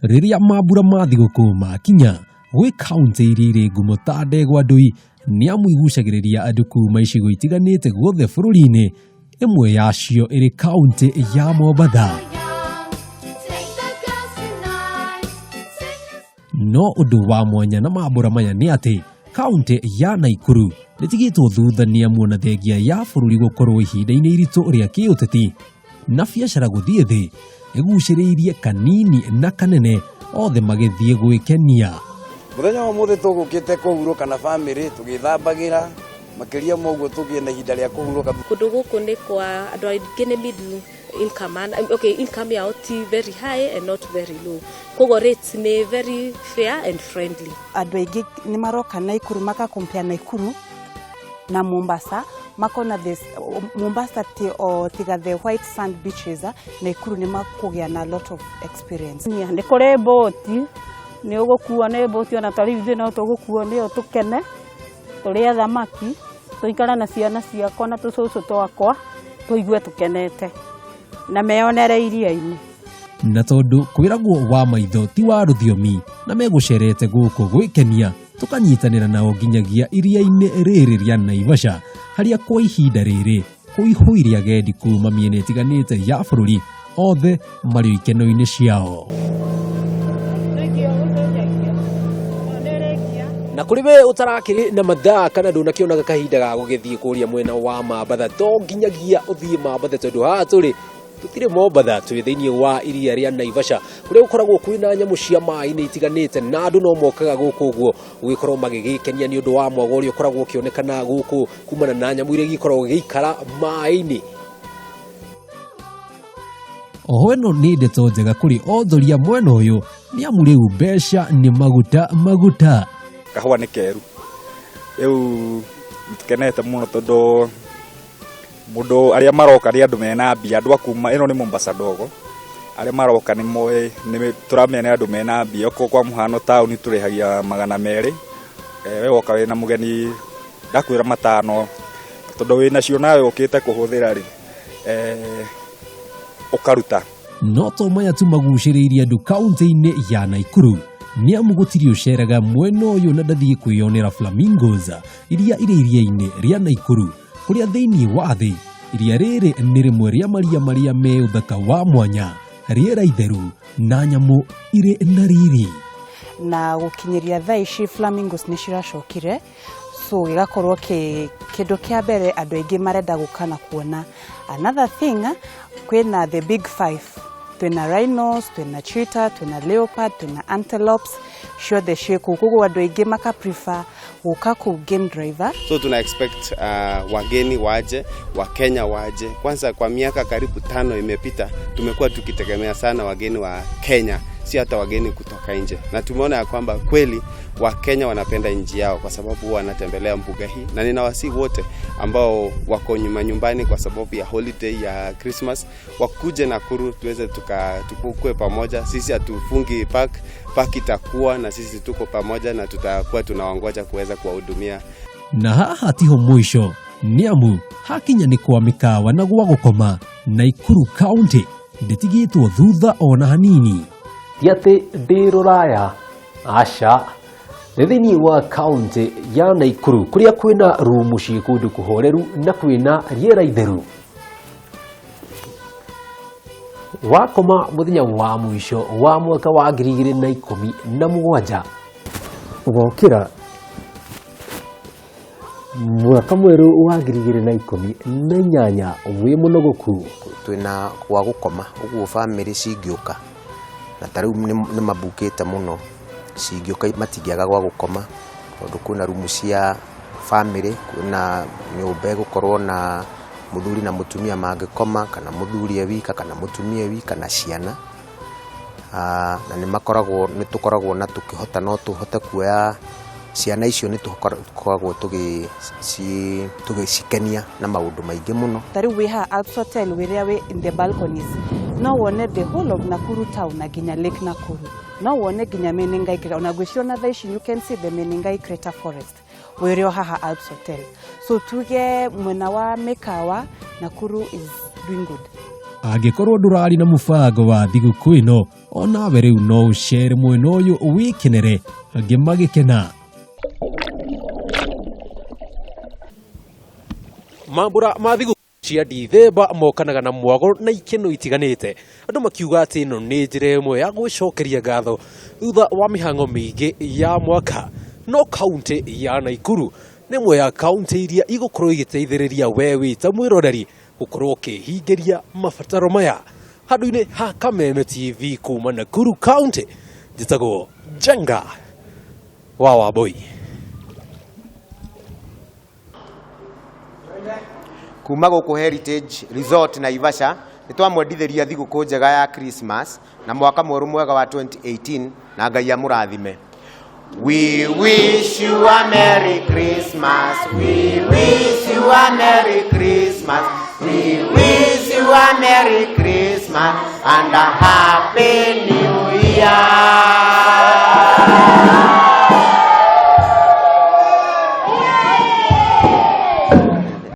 Rĩrĩa mambura ma thigũkũ makinya gwĩ kauntĩ iria irĩ ngumo ta Ndegwa Ndui nĩ amu igucagĩrĩria andũ kuma icigo itiganĩte guothe bũrũri-inĩ, ĩmwe yacio ĩrĩ kauntĩ ya Mombatha. No ũndũ wa mwanya na mambura maya nĩ atĩ kauntĩ ya Naikuru ndĩtigĩtwo thutha nĩ amu ona thengia ya bũrũri gũkorwo ihinda-inĩ iritũ rĩa kĩũteti na biacara gũthiĩ thĩ, ĩgucĩrĩirie kanini na kanene othe magĩthiĩ gwĩkenia. Mũthenya wa ũmũthĩ tũgũkĩte kũhurũka na bamĩrĩ tũgĩthambagĩra, makĩria ma ũguo tũgĩe na ihinda rĩa kũhurũka. Kũndũ gũkũ nĩ kwa andũ aingĩ nĩ middle income, okay, income yao ti very high and not very low, koguo rates nĩ very fair and friendly. Andũ aingĩ nĩ maroka Naikuru maka compare Naikuru na Mombasa, makona this Mombasa ti o tiga the white sand beaches, Naikuru nĩ makũgĩa na lot of experience. Nĩ kũrĩ mbũti, nĩ ũgũkuo nĩ mbũti, ona ta rĩu ithuĩ no tũgũkuo nĩyo tũkene, tũrĩe thamaki, tũikare na ciana ciakwa na tũcũcũ twakwa, tũigue tũkenete na meyonere iria-inĩ. Na tondũ kwĩragwo wa maitho ti wa rũthiomi na megũcerete gũkũ gwĩkenia, tũkanyitanĩra nao nginyagia iria-inĩ rĩrĩ rĩa Naivasha harĩa kwa ihinda rĩrĩ kũihũire agendi kuma mĩena ĩtiganĩte ya bũrũri, othe marĩ ikeno-inĩ ciao. Na kũrĩ we ũtarakĩrĩ na mathaa kana ndũnakĩonaga kahinda ga gũgĩthiĩ kũrĩa mwena wa Mambatha, to nginyagia ũthiĩ Mambatha tondũ haha tũrĩ tũtirĩ Mombatha, twĩ thĩinĩ wa iria rĩa Naivasha kũrĩa gũkoragwo kwĩna nyamũ cia maĩ-inĩ itiganĩte na andũ no mokaga gũkũ ũguo gũgĩkorwo magĩgĩkenia nĩ ũndũ wa mwago ũrĩa ũkoragwo ũkĩonekana gũkũ kumana na nyamũ iria igĩkoragwo igĩikara maĩ-inĩ. Oho ĩno nĩ ndeto njega kũrĩ onjoria mwena ũyũ nĩ amu rĩu mbeca nĩ maguta maguta. Kahũa nĩ keru, rĩu nĩtũkenete mũno tondũ mũndũ arĩa maroka nĩ andũ mena mbia, andũ a kuma ĩno nĩ Mombasa ndogo, arĩa maroka nĩ moĩ nĩ tũramenya nĩ andũ mena mbia. Okorwo kwa mũhano taũni tũrĩhagia 200, we woka wĩna mũgeni ndakwĩra 500, tondũ wĩnacio nawe ũkĩte kũhũthĩra rĩ, ũkaruta. No to maya tu magucĩrĩirie andũ kaunti-inĩ ya Naikuru nĩ amu gũtirĩ ũceraga mwena ũyũ na ndathiĩ kwĩyonera flamingos iria irĩ iria-inĩ rĩa Naikuru kũrĩa thĩinĩ wa thĩ iria rĩrĩ nĩ rĩmwe rĩa maria marĩa me ũthaka wa mwanya, rĩera itheru na nyamũ irĩ na riri. Na gũkinyĩria thaa ici flamingos nĩ ciracokire, so gĩgakorwo kĩndũ kĩa mbere andũ aingĩ marenda gũka na kuona. Another thing, kwĩna the big five, twĩna rhinos, twĩna cheetah, twĩna leopard, twĩna antelopes, ciothe ciĩ kũu, koguo andũ aingĩ maka prefer gũka kũu game driver. So tuna expect wageni waje, Wakenya waje. Kwanza kwa miaka karibu 5 imepita, tumekuwa tukitegemea sana wageni wa Kenya, si hata wageni kutoka nje. Na tumeona ya kwamba kweli Wakenya wanapenda nchi yao kwa sababu wanatembelea mbuga hii. Na ninawasihi wote ambao wako nyuma nyumbani kwa sababu ya holiday ya Christmas wakuje Nakuru tuweze tukue pamoja. Sisi hatufungi park, park itakuwa na sisi tuko pamoja na tutakuwa tunawangoja kuweza kuwahudumia. Na haha tiho mwisho nĩ amu hakinya nĩ kwa mĩkawa na gwa gũkoma Naikuru County ndĩtigĩtwo thutha ona hanini. Ti atĩ ndĩ rũraya, aca, nĩ thĩinĩ wa kaunti ya Naikuru kũrĩa kwĩna rumu ciĩ kũndũ kũhoreru na kwĩna rĩera itheru. Wakoma mũthenya wa mũico wa mwaka wa 2017 ũgokĩra mwaka mwerũ wa 2018 wĩ mũnogoku. Twĩna gwa gũkoma ũguo bamĩrĩ cingĩũka, na ta rĩu nĩ mabukĩte mũno, cingĩũka matingĩaga gwa gũkoma tondũ kwĩna rumu cia bamĩrĩ, kwĩna nyũmba ĩgũkorwo na mũthuri na mũtumia mangĩkoma, kana mũthuri e wika, kana mũtumia e wika na ciana. Na nĩ makoragwo, nĩ tũkoragwo na tũkĩhota no tũhote kuoya ciana icio, nĩ tũkoragwo tũgĩcikenia na maũndũ maingĩ mũno. Ta rĩu wĩ haha Alps Hotel, wĩrĩa wĩ in the balconies, no wone the whole of Nakuru town na nginya Lake Nakuru, no wone nginya Menengai Crater. Ona ngwĩciria ona thaa ici you can see the Menengai Crater Forest wĩrĩ o haha Alps Hotel. So tuge mwena wa mĩkawa Nakuru is doing good. Angĩkorwo ndũrarĩ na mũbango wa thigũkũ ĩno, onawe rĩu no ũcere mwena ũyũ wĩkenere angĩ magĩkena. Mambura ma thigũkũ cia Dithemba mokanaga na mwago na ikeno itiganĩte, andũ makiuga atĩ ĩno nĩ njĩra ĩmwe ya gwĩcokeria ngatho thutha wa mĩhang'o mĩingĩ ya mwaka. No kaunti ya Nakuru nĩ ĩmwe ya kaunti iria igũkorwo igĩteithĩrĩria we wĩ ta mwĩroreri gũkorwo ũkĩhingĩria mabataro maya. Handũ-inĩ ha Kameme TV kuma Nakuru County, njĩtagwo Njenga wa Wambui. Kuma gũkũ Heritage Resort Naivasha nĩ twamwendithĩria thigũkũ njega ya Christmas na mwaka mwerũ mwega wa 2018, na Ngai amũrathime. We wish you a Merry Christmas. We wish you a Merry Christmas. We wish you a Merry Christmas and a Happy New Year.